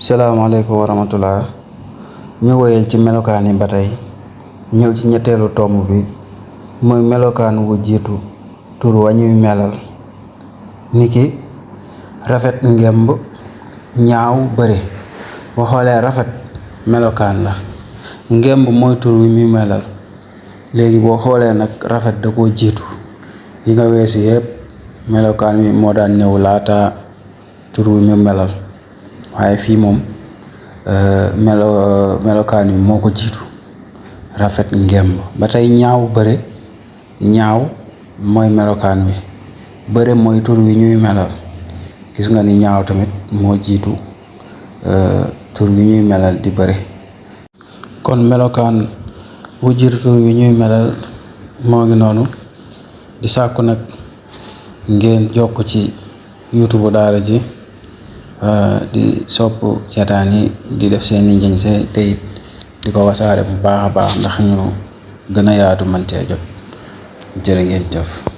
salaamaaleykum wa rahmatullah ñu woyal ci melokaan yi ba tey ñëw ci ñetteelu tomb bi muy melokaan wu jiitu tur wa ñuy melal niki rafet ngemb ñaaw bëre. boo xoolee rafet melokaan la, ngemb mooy tur wi muy melal. léegi boo xoolee nag rafet da koo jiitu, yi nga weesu yëpp melokaan wi moo daan ñëw laata tur wi mu melal, waaye fii moom melokaan wi moo ko jiitu, rafet ngemb. ba tey ñaaw bëre, ñaaw mooy melokaan wi, bëre mooy tur wi ñuy melal. gis nga ni ñaaw tamit moo jiitu tur wi ñuy melal di bëre. kon melokaan wu jiitu tur wi ñuy melal moo ngi noonu. di sàkku nag ngeen jokk ci YouTube daara ji, di sopp ceetaan yi, di def seeni njëñ te it di ko wasaare bu baax a baax ndax ñu gën a yaatu mën cee jot. jërë ngeen jëf.